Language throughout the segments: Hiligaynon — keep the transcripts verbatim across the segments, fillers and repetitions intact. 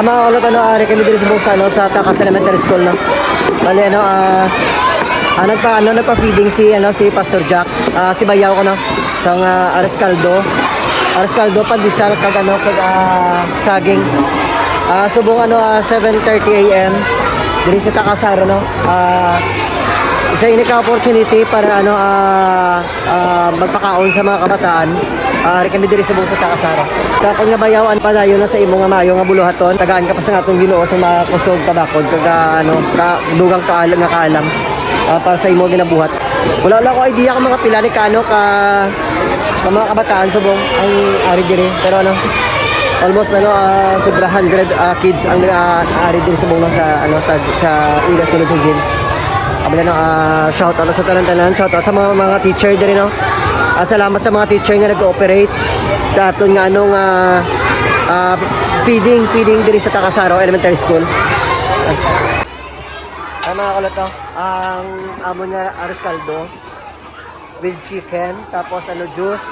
Mga ulot, ano, ari kami diri subong sa, ano, sa Tacas Elementary School, no? Bali, ano, ah, ah, nagpa-, ano, nagpa-feeding si, ano, si Pastor Jack, ah, si Bayaw ko, no? Sa nga Ariscaldo. Ariscaldo, pandesal, kag, ano, kag, ah, saging. Ah, subong, ano, ah, seven thirty a m diri sa Tacas Saro, no? Ah, isa ini ka opportunity para, ano, ah, ah, magpakaon sa mga kabataan. Ah, ari kami diri subong sa Tacas Saro. Sa akon nga bayaw, ano, padayon na sa imo nga maayo nga buluhaton. Tagaan ka pa sa atong Ginoo sa mga kusog, tabakod, kag, ah, ano, ka, dugang kaal-, nga kaalam, ah, para sa imo ginabuhat. Wala lang ko idea kung mga pila ni ka, ano, ka, ka mga kabataan subong ang ari diri. Pero, ano, almost, ano, ah, sobra hundred, ah, kids ang, ah, ari diri subong sa, ano, sa, sa ila sulod sa gym. Abala, no, ah, shout out sa tanan-tanan, shout out sa mga, mga teacher diri, no. Ah, salamat sa mga teacher nga nag-cooperate sa aton nga, ano, nga, ah, feeding, feeding diri sa Tacas Saro Elementary School. Ay, mga kulot, no, ang amon nga arroz caldo with chicken, tapos, ano, juice,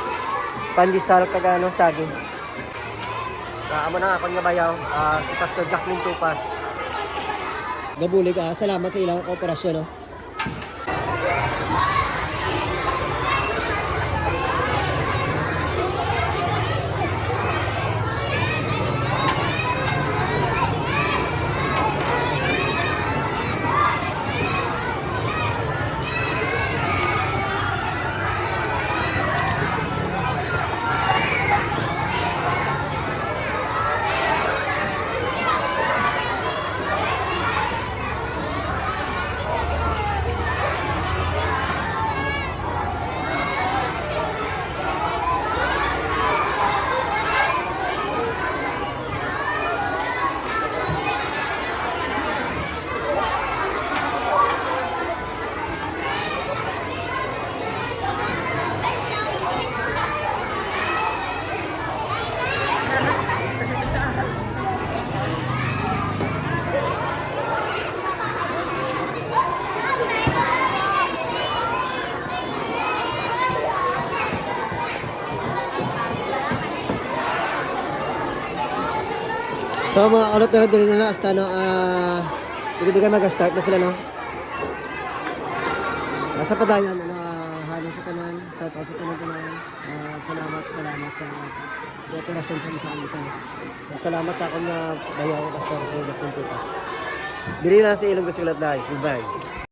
pandesal, kag, ano, saging. Ah, amo na nga akon nga bayaw, ah, si Pastor Jacqueline Tupas. Nabulig, ah, salamat sa ilang kooperasyon, no? So, mga kulot, na diri na, hasta, no, ah, dili, dili mag-start na sila, no? Nasa padayon, ano, ah, halos sa tanan, shout out sa tanan, tanan. Ah, salamat, salamat sa kooperasyon sa isa ang isa. Salamat sa akon nga bayaw, Pastor Roger Pintukas. Diri na sa Ilonggo Silat, guys. Goodbye.